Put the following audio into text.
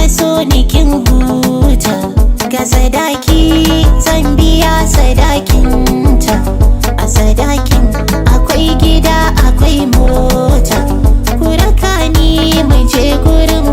Kika so ni kin huta. Ga sadaki zan biya sadakinta. A sadakin akwai gida, akwai mota. Ku raka ni mu je gurin.